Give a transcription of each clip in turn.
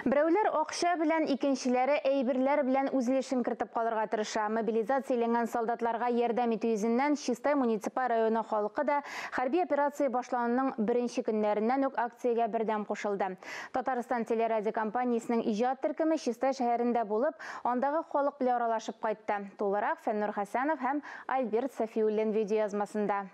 Берәүләр акча белән, икенчеләре әйберләр белән үз өлешен кертеп калырга тырыша. Мобилизацияләнгән солдатларга ярдәм итү йөзеннән Чистай муниципаль районы халкы да хәрби операция башлануның беренче көннәреннән үк акциягә бердәм кушылды. Татарстан телерадиокомпаниясенең иҗат төркеме Чистай шәһәрендә булып, андагы халык белән аралашып кайтты. Тулырак Фәннур Хәсәнов һәм Альберт Сафиуллин видеоязмасында.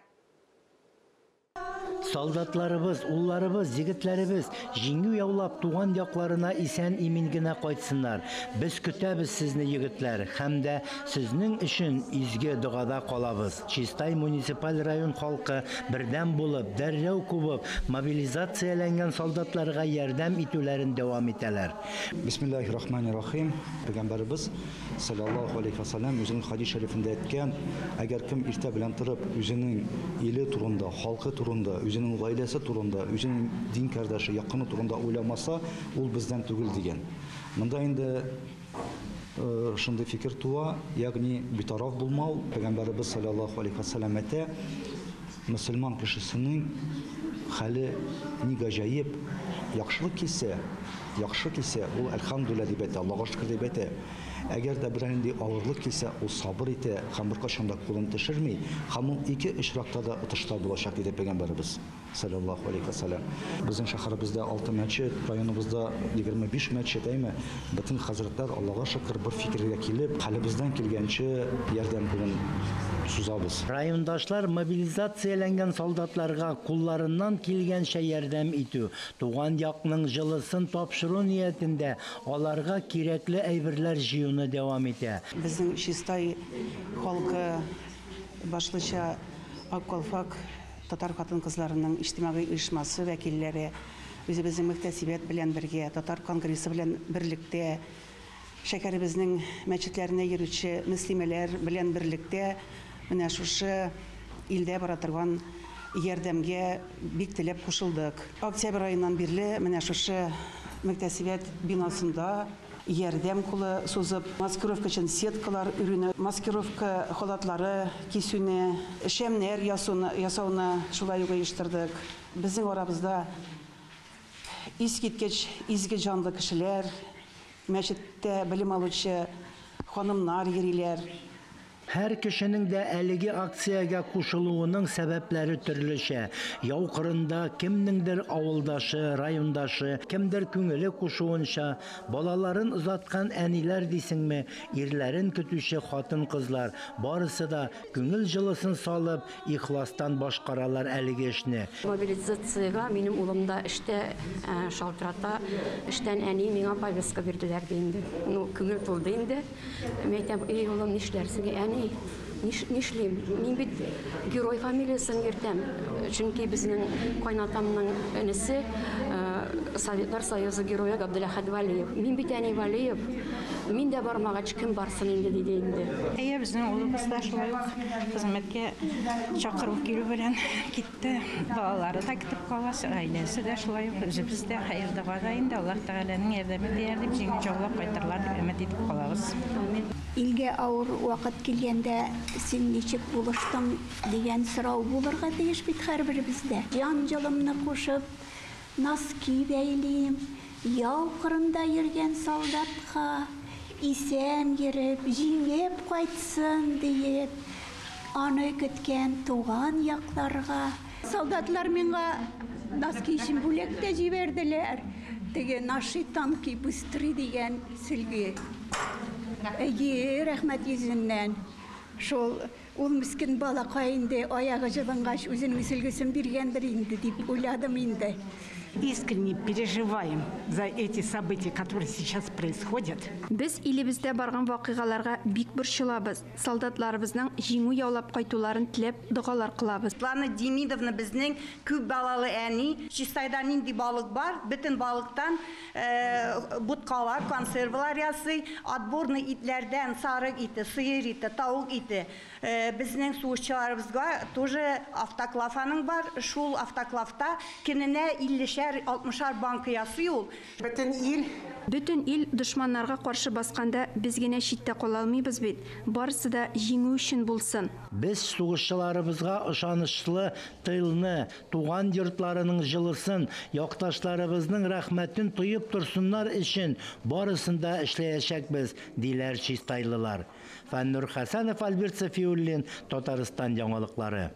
Солдатларыбыз, улларыбыз, егетләребез җиңү яулап туган якларына исән-имин генә кайтсыннар. Без көтәбез сезне, егетләр, һәм дә сезнең өчен изге догада калабыз. Чистай муниципаль район халкы бердәм булып, дәррәү кубып, мобилизацияләнгән солдатларга ярдәм итүләрен дәвам итәләр. Бисмиллахи рахмани рахим. Пәйгамбәребез саллаллаһу алейхи ва саллям үзенең хадис шәрифендә әйткән, әгәр кем иртә белән торып үзенең иле турында, халкы турында, үзенең гаиләсе турында, үзенең дин кардәше, якыны турында уйламаса, ул бездән түгел дигән. Монда инде шундый фикер туа, ягъни битараф булмау. Пәйгамбәребез саллаллаһу алейхи ва саллям әйтә, мөселман кешесенең хәле ни гаҗәеп, яхшылык килсә, яхшы килсә, ул әлхәмдүлилләһ дип әйтә, Аллага шөкер дип әйтә. Әгәр дә берәр нинди авырлык килсә, ул сабыр итә һәм беркайчан да кулын төшерми, һәм ул ике очракта да отышта булачак, диде пәйгамбәребез саллаллаһу алейхи ва саллям. Безнең шәһәребездә 6 мәчет, районыбызда 25 мәчет, әйме? Бөтен хәзрәтләр, Аллага шөкер, бер фикергә килеп, хәлебездән килгәнче ярдәм кулын сузабыз. Райондашлар мобилизацияләнгән солдатларга кулларыннан килгәнчә ярдәм итү, туган якның җылысын тапшыру ниятендә аларга кирәкле әйберләр җыюны дәвам итә. Безнең Чистай халкы, башлыча Ак калфак татар хатын-кызларының иҗтимагый оешмасы вәкилләре, үзебезнең мөхтәсибәт белән бергә, татар конгрессы белән берлектә, шәһәребезнең мәчетләренә йөрүче мөслимәләр белән берлектә менә шушы илдә бара торган ярдәмгә бик теләп кушылдык. Октябрь аеннан бирле менә шушы мөхтәсибәт бинасында ярдәм кулы сузып, маскировка өчен сеткалар үрүне, маскировка халатлары кисүне, шәмнәр ясауны шулай ук оештырдык. Безнең арабызда искиткеч изге җанлы кешеләр, мәчеттә белем алучы ханымнар йөриләр. Һәр кешенең дә әлеге акциягә кушылуының сәбәпләре төрлечә. Яу кырында кемнеңдер авылдашы, райондашы, кемдер күңеле кушуынча, балаларын озаткан әниләр дисеңме, ирләрен көтүче хатын-кызлар, барысы да күңел җылысын салып, ихластан башкаралар әлеге эшне. Мобилизациягә минем улым да эштә шалтырата, эштән әни миңа повестка бирделәр ди инде. Ну, күңел тулды инде. Мин әйтәм, эй, улым, нишләрсең, әни, нишлим? Мин бит герой фамилиясен йөртәм. Чөнки безнең кайнатамның энесе Советлар Союзы герое Габделәхәт Валиев. Мин бит әни Валиев. Мин дә бармагач, кем барсын инде, диде инде. Әйе, безнең улыбыз да шулай ук хезмәткә чакыру килү белән китте. Балалары да китеп кала, гаиләсе дә шулай ук, үзебез дә хәер догада инде, Аллаһ Тәгаләнең ярдәме тияр дип, җиңү яулап кайтырлар дип өмет итеп калабыз. Амин. Илгә авыр вакыт килгәндә син ничек булыштың дигән сорау булырга тиеш бит һәрберебездә. Җан җылымны кушып, носки бәйлим, яу кырында йөргән солдатка, исән йөреп, җиңеп кайтсын диеп, аны көткән туган якларга. Солдатлар миңа носки өчен бүләк тә җибәрделәр. Теге наши танки быстры дигән сөлге. Әйе, рәхмәт йөзеннән. Шул ул мескен балакай инде аягы җылынгач үзенең сөлгесен биргәндер инде дип уйладым инде. Искренне переживаем за эти события, которые сейчас происходят. Без илебездә барган вакыйгаларга бик борчылабыз. Солдатларыбызның җиңү яулап кайтуларын теләп догалар кылабыз. Светлана Демидовна безнең күп балалы әни. Чистайда нинди балык бар, бөтен балыктан боткалар, консервалар ясый. Отборный итләрдән сарык ите, сыер ите, тавык ите. Безнең сугышчыларыбызга тоже автоклав аның бар. Шул автоклавта көненә 50-шәр 50-әр, 60-ар банка ясый ул. Бөтен ил Бөтен ил дошманнарга каршы басканда без генә читтә кала алмыйбыз бит. Барысы да җиңү өчен булсын. Без сугышчыларыбызга ышанычлы тылны, туган йортларының җылысын, якташларыбызның рәхмәтен тоеп торсыннар өчен барысын да эшләячәкбез, диләр чистайлылар. Фәннур Хәсәнов, Альберт Сафиуллин, Татарстан яңалыклары.